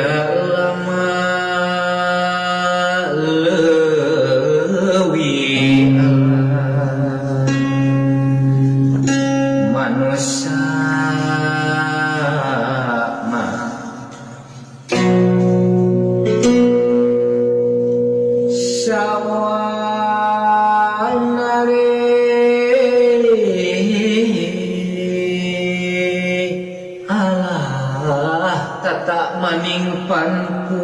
Jalma leuwih manusia mah sawanare alah tata maning pantu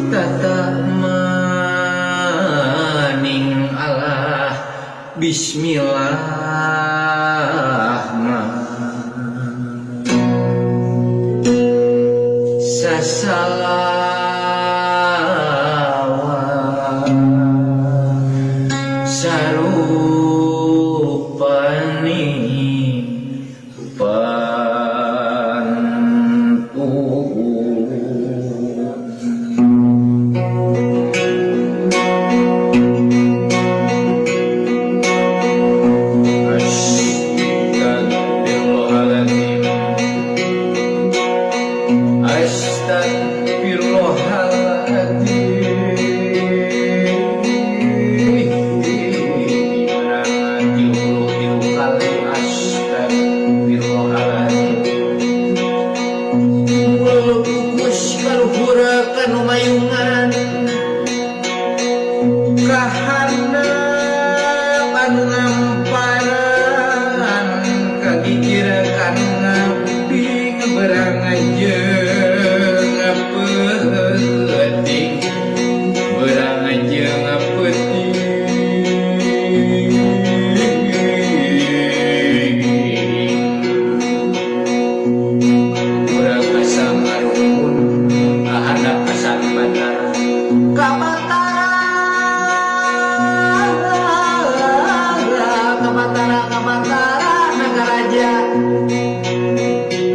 tata maning alah bismillah mah sasalawa sarupani pantun. Astagfirullahaladzim, astagfirullahaladzim. 33 kali astagfirullahaladzim. Mulut kukus kaluhur kanu mayungan kahandap anu ngamparan kagigir kanu ngaping berang jeung peuting berang jeung peuting urang asa ngarumpun kahandap asa Batara Kabatara Kabatara Kabatara Nagaraja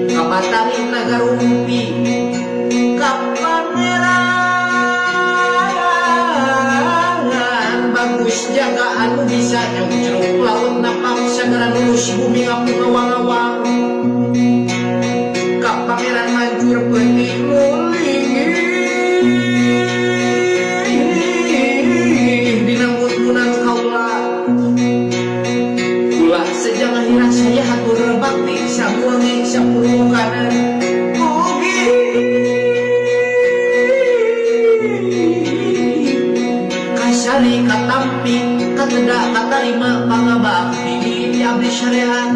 Kabatari Nagarumpi Kapangeran bagus jaga anu bisa nyungcruk laut napak sagara lulus bumi ngapung ngawang-ngawang Kapangeran mancur peuting mulih dina munang kaula ulah sejang akhirah saya hatur bakti sabuangi sapuluh kanan mugi kasari katampi kateda katarima pangabakti di abdi syariat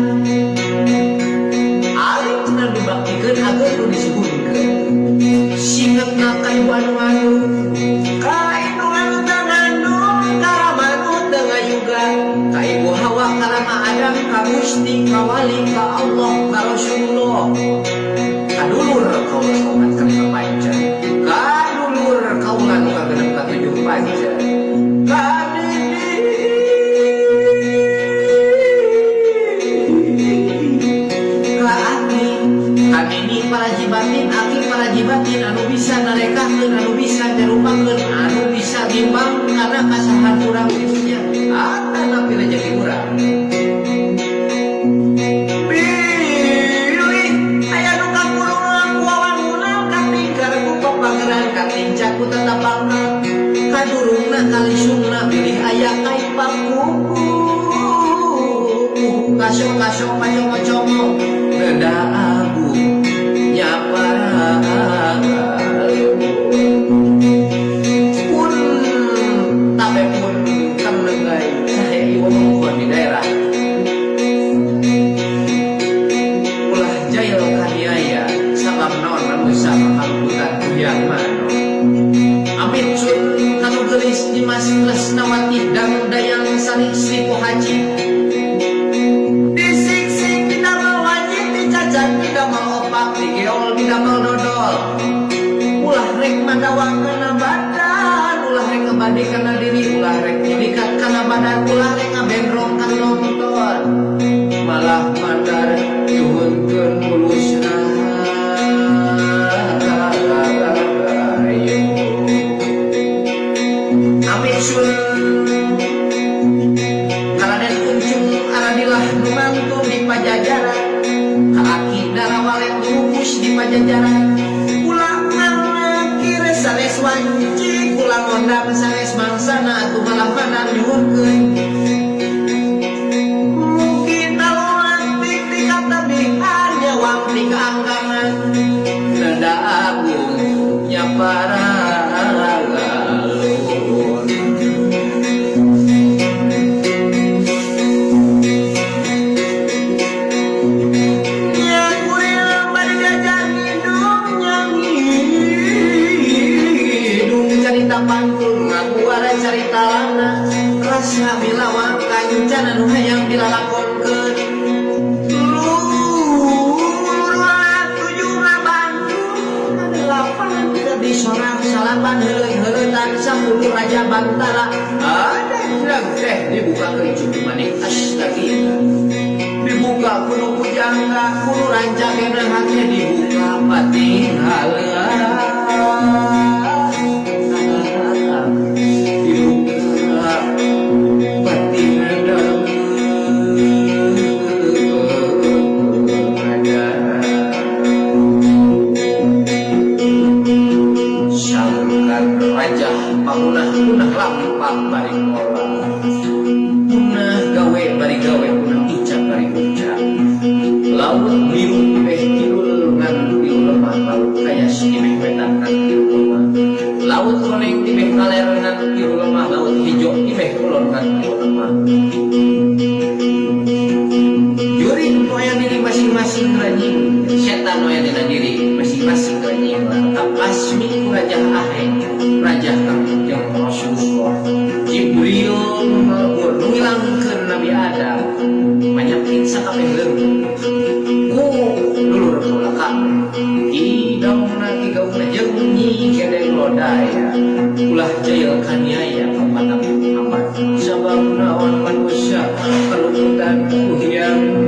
alim cenah dibaktikeun ageung nu disuhunkeun singetna ka ibu anu ngandung ka indung anu teu ngandung ka rama nu teu ngayuga ka ibu Hawa ka rama Adam ka Gusti ka wali ka Allah ka Rasulullah ka dulur kaula opat kalima panca ka dulur kaula nu kagenep katujuh panca ka bibi ka aki ka nini paraji batin aki paraji batin anu bisa narekahkeun anu bisa nyarupakeun anu bisa bimbang kana kasahan urang di dunya atanapi rejeki urang pilih aya nu kakurungan ku wawangunan katingkar ku papangeran katinca ku tatapangna kadurungna kalisungna bilih aya kaipaku kaso kaso pacomo-como neda abu nyapara pun tape pun kanu sahe ieu wewengkon di daerah ulah jail kaniaya sabab naon manusia makaluputan kuyang mano amit sun kanu geulis Nyimas Tresnawati dang Dayang Sari Sri Pohaci disiksik didamel wajib dicacat didamel opak digeol didamel dodol ulah rek madawa kana badan ulah rek ngabade kana diri ulah rek nyulikat kana badan ulah rek ngabendrong kana nonton malah mandar nyuhunkeun mulus rahayu amit sun sanes wanci kula ngondang sanes mangsana atuh malah mana nyuhunkeun. Mungkin taluantik di katabihan nyawang di keangkangan nada agung nyapara leluhur. Yang kuring bari jajan hidung yang hidung carita pantun ngaguara carita lana rasa milawang kancana nu hayang dilalakonkeun. Lurah tujuh Bandung delapan di sorang salapan heuleuy-heuleutan 10 raja bantara ada bilang teh dibuka ke cucu manik astaga dibuka kuno pujangga kuno rancakena hati dibuka pating haleuh dibuka pating ada. Sangkan raja pangunah punah lampak bari pola punah gawe bari gawe punah ucap bari ucap laut biru tibeh kidul ngan tilu lemah laut kayas tibeh wetan ngan tilu lemah laut koneng tibeh kaler ngan tilu lemah laut hijo tibeh kulon ngan tilu lemah. Jurig nu aya diri masing-masing ranying setan nu aya dina diri masing-masing ranying kapasmi ku Raja Ahe Raja Kangjeng Rasulullah Jibril nu ngalebur nu ngilangkeun Nabi Adam panyakit sakabeh leungit ku dulur kaula kabeh ki daungna ki gaungna jeung Nyi Gedeng Lodaya ulah jail kaniaya ka Muhammad sabab naon manusia kaluputan ku hiang.